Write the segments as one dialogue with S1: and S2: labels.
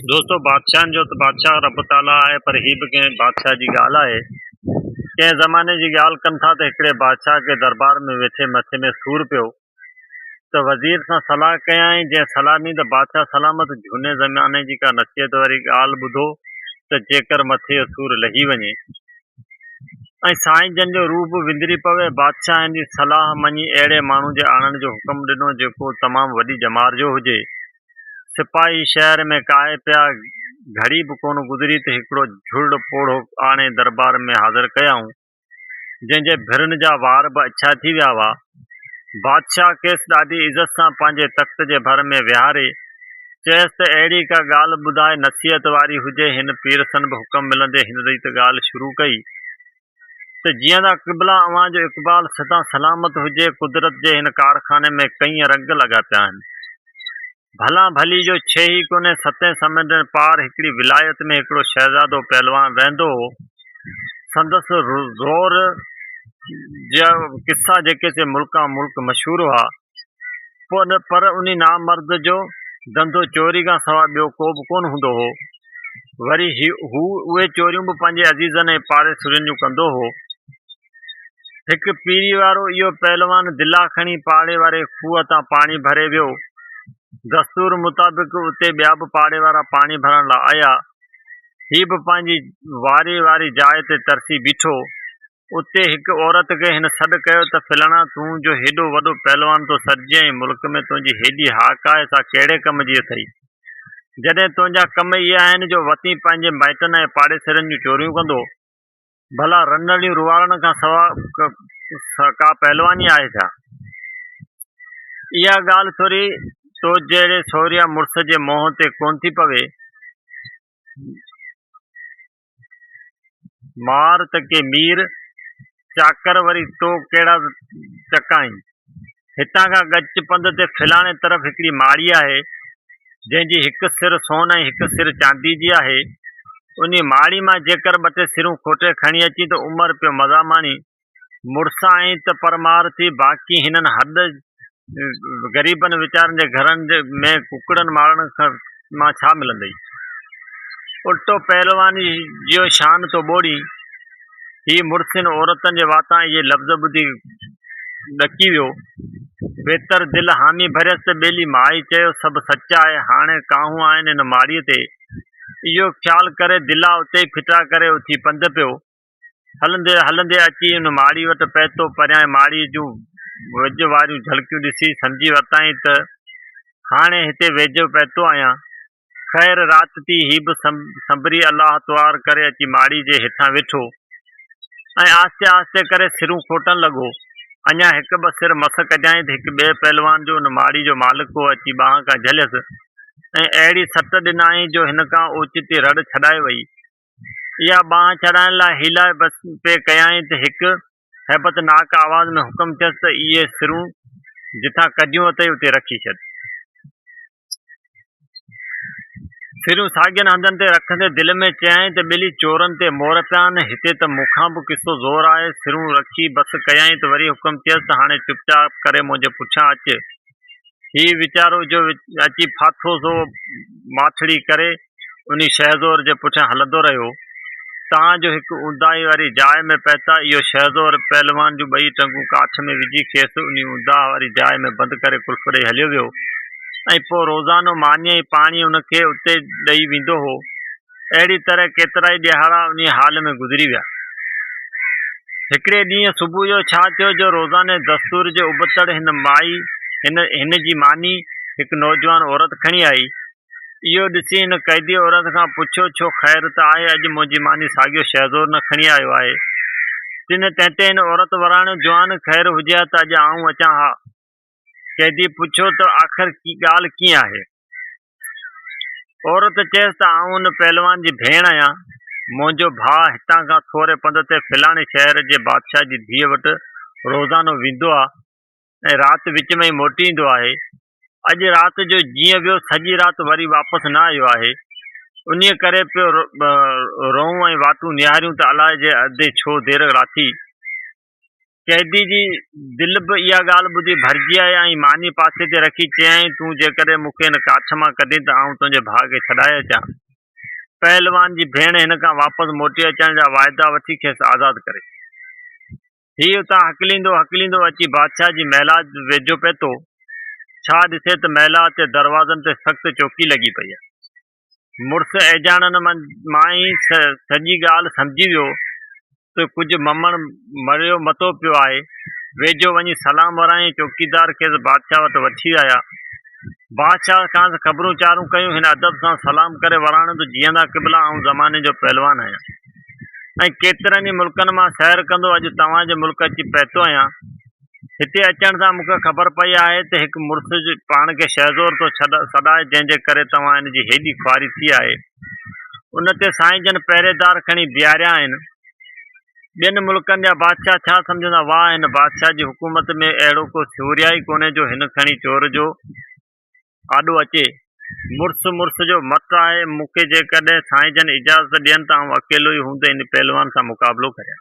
S1: دوستو بادشاهن جو ته بادشاهه رب تعاليٰ آهي پر هي به ڪنهن بادشاهه جي ڳالهه آهي. ڪنهن زماني جي ڳالهه ڪن ٿا ته هڪڙي بادشاهه کي دربار ۾ ويٺي مٿي ۾ سور پيو ته وزير سان صلاح ڪيائين جنهن صلاح ڏني ته بادشاهه سلامت جهوني زماني جي ڪا نصيحت واري ڳالهه ٻڌو ته جيڪر مٿي جو سور لهي وڃي ۽ سائين جن جو روح به وندري پوي. بادشاهه هن جي صلاح مڃي اهڙي ماڻهو جي آڻڻ جو حڪم ڏنو جيڪو تمام وڏي ڄمار جو هجي. سپاهي شهر ۾ ڪاهي پيا. گهڙي به ڪونه گذري ته هڪڙو جهڙ پوڙهو آڻي دربار ۾ حاضر ڪيائون، جنهن جي ڀرن جا وار به اڇا ٿي ويا هئا. بادشاهه کيس ڏاڍي عزت سان پنهنجي تخت جي ڀر ۾ ويهاري، چيس ته اهڙي ڪا ڳالهه ٻڌاء نصيحت واري هجي. هن پيرسن به حڪم ملندي هن ريت ڳالهه شروع ڪئي ته جيئندا قبلا اوهان جو اقبال سدا سلامت هجي، قدرت جي هن ڪارخاني ۾ ڪئين رنگ لڳا پيا آهن. ڀلان ڀلي جو ڇيهه ئي ڪونهي، ستين سمنڊن پار هڪڙي ولايت ۾ هڪڙو شهزادو پهلوان رهندو هو، سندس زور جا قصا جيڪي سي ملڪان ملڪ مشهور هئا، پر انهي نامرد جو ڌنڌو چوري کان سواء ٻيو ڪو به ڪونه هوندو هو. وري هو اهي چوريون به پنهنجي عزيزن ۽ پاڙيسرين جون ڪندو هو. هڪ پيري وارو اهو پهلوان دلا کڻي پاڙي واري کوهه تان پاڻي ڀري ويو. دستور مطابق اتي ٻيا به پاڙي وارا پاڻي ڀرڻ لاء آيا. هي به پنهنجي واري واري جاء تي ترسي بيٺو. اتي هڪ عورت کي هن سڏ ڪيو ته فلاڻا تون جو هيڏو وڏو پهلوان ٿو سڏجين ۽ ملڪ ۾ تنهنجي هيڏي هاڪ آهي سا ڪهڙي ڪم جي اٿئي؟ جڏهن تنهنجا ڪم اهي آهن جو وتين پنهنجي مائٽن ۽ پاڙيسرين جون چوريون ڪندو. ڀلا رنڙيون روئارڻ کان سوا ڪا پهلواني آهي ڇا؟ اها ڳالهه ٿوري تو جهڙي سورهيه مڙس جي منهن تي ڪونه ٿي پوي. مار ته ڪي مير، چاڪر وري تو ڪهڙا چڪائين. هتان کان ڳچ پنڌ تي فلاڻي طرف هڪڙي ماڙي آهي، جنهن جي هڪ سر سون ۽ هڪ سر چاندي جي آهي. انهيء ماڙي مان جيڪر ٻه ٽي سرون کوٽي کڻي اچين ته عمر پيو مزا ماڻين. مڙس آهين ته پرمار ٿي، باقي هنن هڏ غريبن ويچارن جي گهرن ۾ ڪڪڙن مارڻ مان ڇا ملندئي؟ الٽو پهلواني جو شان ٿو ٻوڙين. هي مڙس هن عورتن جي واتان اهي لفظ ٻڌي ڏڪي ويو. ويتر دل حامي ڀريس ته ٻيلي مائي چيو، سڀ سچ آهي، هاڻي ڪاهون آهن هن ماڙيء تي. اهو خيال ڪري دلا اتي ئي ڦٽا ڪري اٿي پنڌ پيو. هلندي هلندي اچي ان ماڙي وٽ پهتو. پريان ماڙيء جون وڄ واريون جهلڪيون ڏسي سمجهي ورتائين ته هاڻي هتي ويجهو پهتو آهيان. خير رات ٿي، هي به سنڀري الله توهار ڪري اچي ماڙيء جي هيٺان ويٺو ۽ آهستي آهستي ڪري سرون کوٽڻ لڳو. اڃا هڪ ٻه سر مس ڪڍيائين ته هڪ ٻئي پهلوان جو ان ماڙيء جو مالڪ هو اچي ٻانهن کان جهليس ۽ اهڙي سٽ ڏنائين جو هن کان اوچتي رڙ ڇڏائي وئي. اها ٻانهن ڇڏائڻ لاء حيلا پئي ڪيائين ته هڪ هيبتناڪ آواز ۾ حڪم ٿيس ته اهي سرون جتان ڪڍيون اٿئي اتي رکي ڇڏ. سرون ساڳين هنڌن تي رکندي دل ۾ چيائين ته ٻيلي چورن تي مور پيا آهن، هتي ته مون کان به قصو زور آهي. سرون رکي بس ڪيائين ته وري حڪم ٿيس ته هاڻي چپ چاپ ڪري منهنجي پٺيان اچ. هي ويچارو جو اچي ڦاٿو سو ماٿڙي ڪري انهي شهزور جي پٺيان هلندو رهيو، تان جو هڪ اونداهي واري جاء ۾ پهتا. اهو شهزور پهلوان جون ٻئي ٽنگون ڪاٺ ۾ وجهي کيس انهي اونداهه واري جاء ۾ بند ڪري قلف ڏئي هليو ويو ۽ پوء روزانو ماني ۽ پاڻي ان کي اتي ڏئي ويندو هو. اهڙي طرح ڪيترائي ڏهاڙا انهي حال ۾ گذري ويا. هڪڙي ڏينهن صبح جو ڇا ٿيو جو روزاني دستور جي ابتڙ هن مائي هن جي ماني هڪ نوجوان عورت کڻي آئي. اهو ڏسي هن قيدي عورت کان پڇيو، ڇو خير ته آهي، اڄ منهنجي ماني ساڳيو شهزور نه کڻي آيو آهي؟ تنهن تي هن عورت وراڻيو، جوان، خير هجي ها ته اڄ آئون اچان ها. قيدي پڇيو ته آخر ڳالهه ڪيئن آهي؟ عورت چيس ته آئون ان پهلوان جي ڀيڻ آهيان. منهنجو ڀاء هتان کان ٿوري پنڌ تي فلاڻي شهر جي بادشاهه جي ڌيء وٽ روزانو ويندو آ ۽ رات وچ ۾ ئي موٽي ايندو آهي. اڄ رات جو جيئن ويو سڄي رات وري واپس نه آيو آهي. انهيء ڪري پيو روئون ۽ واٽون نهاريون ته الائي جي ادي ڇو دير لاٿي. قيدي جي دل به اها ڳالهه ٻڌي ڀرجي آئي ۽ ماني پاسي تي رکي چيائين، تون جيڪڏهن مون کي هن ڪاٺ مان ڪڍين ته آئون تنهنجي ڀاء کي ڇڏائي اچان. پهلوان جي ڀيڻ هن کان واپس موٽي اچڻ جا واعدا وٺي کيس آزاد ڪري ڇڏيو. هي اتان هڪليندو هڪليندو اچي بادشاهه جي محلات ويجهو پهتو. ڇا ڏسي ته محلات جي دروازن تي سخت چوڪي لڳي پئي آهي. مڙس ايجاڻن مان ئي سڄي ڳالهه سمجهي ويو ته ڪجهه ممڻ مريو متو پيو آهي. ويجهو وڃي سلام ورايائين. چوڪيدار کيس بادشاهه وٽ وٺي آيا. بادشاهه کانئس خبرون چارون ڪيون. هن ادب سان سلام ڪري وراڻيو ته جيئندا قبلا آئون زماني جو پهلوان آهيان ۽ ڪيترن ئي ملڪن مان سير ڪندو اڄ توهان جي ملڪ اچي پهتو آهيان. هتي اچڻ سان مون کي خبر پئي آهي ته هڪ مڙس پاڻ کي شهزور ٿو سڏائي جنهن جي ڪري توهان هن جي هيڏي خواري ٿي آهي. ان تي سائين جن پهريدار کڻي بيهاريا آهن. ٻين ملڪن جا بادشاهه ڇا سمجهندا واهه هن بادشاهه جي حڪومت ۾ اهڙو ڪو سورهيا ئي ڪونهي جو هن کڻي چور جو آڏو اچي. مڙس مڙس جو مٽ آهي. مون کي جيڪڏهن سائين جن اجازت ڏين ته آئون اڪيلو ئي هوند ان پهلوان سان مقابلو ڪريان.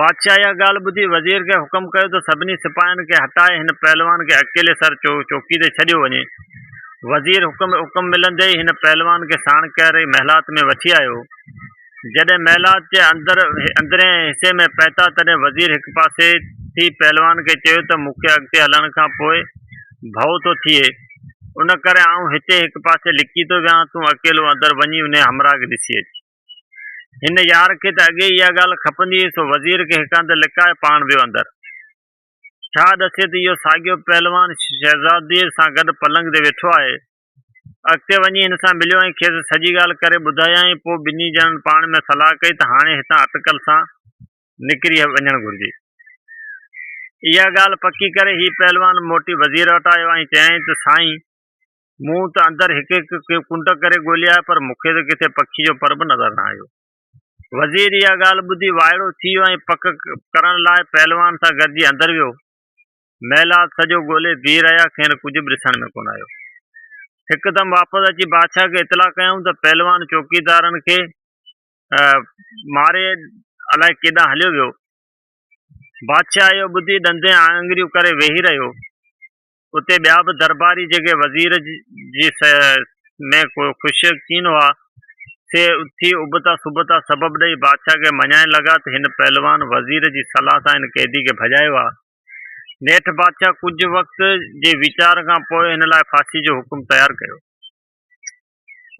S1: بادشاهه اها ڳالهه ٻڌي وزير کي حڪم ڪيو ته سڀني سپاهين کي هٽائي هن پهلوان کي اڪيلي سر چوڪي تي ڇڏيو وڃي. وزير حڪم حڪم ملندي ئي هن پهلوان کي ساڻ ڪري محلات ۾ وٺي آيو. جڏهن محلات جي اندر اندرئين حصي ۾ پهتا تڏهن وزير هڪ پاسي ٿي پهلوان کي چيو ته مون کي اڳتي هلڻ کان پوء ڀؤ ٿو ٿئي ان ڪري آئون هتي هڪ پاسي لڪي ٿو ويهان تون اڪيلو اندر وڃي انهي همراهه کي ڏسي اچ. هن يار کي ته اڳي ئي اها ڳالهه کپندي هئي، سو وزير کي هڪ هنڌ لڪائي پاڻ ويو اندر. ڇا ڏسي ته اهو ساڳيو پهلوان شهزاديء سان گڏ پلنگ تي ويٺو آهي. اڳتي وڃي هن سان مليو ۽ کيس سڄي ڳالهه ڪري ٻڌايائين. پوء ٻنهي ڄڻن پاڻ ۾ صلاح ڪئي ته هاڻي هتان اٽڪل سان نڪري وڃڻ گهرجي. اها ڳالهه پڪي ڪري هي پهلوان موٽي وزير وٽ آيو ۽ چيائين ته سائين! مون ته اندر هڪ هڪ ڪنڊ ڪري ڳولي آهي پر مون کي ته ڪٿي پکي جو پر به نظر نه آيو. وزير اها ڳالهه ٻڌي وائڙو ٿي ويو ۽ پڪ ڪرڻ لاء پهلوان سان گڏجي اندر ويو. محلات سڄو ڳولي بيهي رهيا، کين ڪجهه به ڏسڻ ۾ ڪونه آيو. هڪدم واپس اچي بادشاهه کي اطلاع ڪيائون ته پهلوان چوڪيدارن کي ماري الائي ڪيڏانهن هليو ويو. بادشاهه اهو ٻڌي ڏندين آڱريون ڪري ويهي رهيو. اتي ٻيا به درباري جيڪي وزير جي ۾ خوش ڪين هئا، سي اٿي ابتا سبتا سبب ڏئي بادشاهه کي مڃائڻ لڳا ته هن پهلوان وزير جي صلاح سان هن قيدي کي ڀڄايو آهي. نيٺ بادشاهه ڪجهه وقت جي ويچار کان پوء هن لاء ڦاسي جو حڪم تيار ڪيو.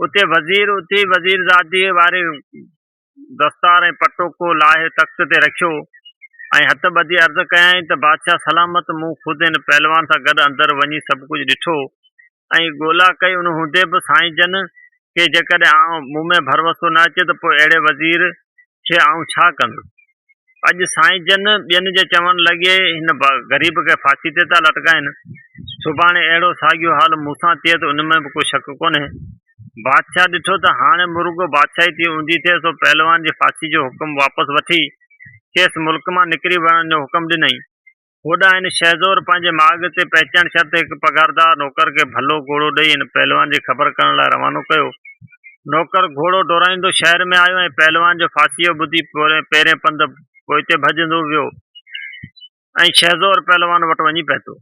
S1: اتي وزير اٿي وزيرزاديء واري دستار ۽ پٽوڪو لاهي تخت تي رکيو ۽ هٿ ٻڌي عرض ڪيائين ته بادشاهه سلامت مون خود هن پهلوان سان گڏ اندر وڃي سڀ ڪجهه ڏٺو ۽ ڳولا ڪئي ان هوندي به سائين جن کي جيڪڏهن آئون مون ۾ ڀروسو نه اچي ته پوء اهڙي وزير کي آئون ڇا ڪندس. اڄ سائين جن ٻين جي چوڻ لڳي هن غريب کي ڦاسي تي ٿا لٽڪائين سڀاڻي اهڙو ساڳيو حال مون سان ٿئي ته ان ۾ به ڪو شڪ ڪونهي. بادشاهه ڏٺو ته هاڻي مرڳو بادشاهي ٿي اونڌي ٿئي، سو پهلوان جي ڦاسي جو حڪم واپس وٺي، کيس ملڪ مان نڪري وڃڻ جو حڪم ڏنائين. هوڏانهن هن شهزور پنهنجي ماڳ تي پهچڻ شرط هڪ پگهاردار نوڪر کي ڀلو گهوڙو ڏئي هن پهلوان جي خبر ڪرڻ لاء روانو ڪيو. نوڪر گهوڙو ڊوڙائيندو شهر ۾ آيو ۽ پهلوان جو ڦاسي جو ٻڌي پيرين پنڌ پوئتي ڀڄندو ويو ۽ شهزور پهلوان وٽ وڃي پهتو.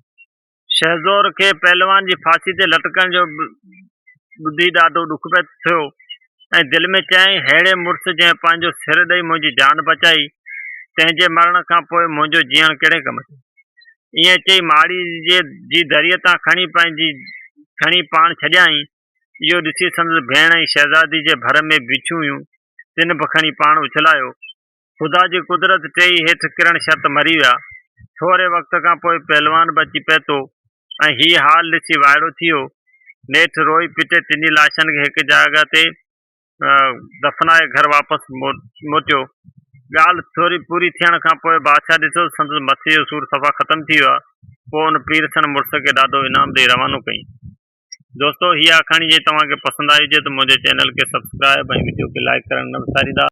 S1: شهزور کي پهلوان جي ڦاسي تي لٽڪڻ جو ٻڌي ڏاڍو ڏک پئي ٿيو ۽ دل ۾ چيائين، ههڙي مڙس جنهن پنهنجو سر ڏئي منهنجي جان بچائي، تنهن جي مرڻ کان پوء منهنجو جيئڻ ڪهڙي ڪم جو؟ ائين چئي ماڙي جي دريء تان کڻي پنهنجي کڻي پاڻ ڇڏيائين. اهو ڏسي سندس ڀيڻ ۽ شهزادي جي ڀر ۾ بيٺيون هيون، تن به کڻي پاڻ اڇلايو. خدا جي قدرت ٽيئي هيٺ ڪرڻ شرط مري ويا. ٿوري وقت کان پوء پهلوان به اچي پهتو ۽ هي حال ڏسي وائڙو ٿي ويو. نيٺ روئي پٽي ٽنهي لاشن کي هڪ جاء تي دفنائي گهر واپس موٽيو. ڳالهه ٿوري پوري ٿيڻ کان پوء بادشاهه ڏٺو ته سندس مٿي جو سور صفا ختم ٿي ويو آهي. پوء ان پيرسن مڙس کي ڏاڍو انعام ڏئي روانو ڪيائين. دوستو هي آکاڻي جي توهان کي پسند آئي هجي ته منهنجي چينل کي سبسڪرائب ۽ وڊيو کي لائيڪ ڪرڻ نه وساريندا.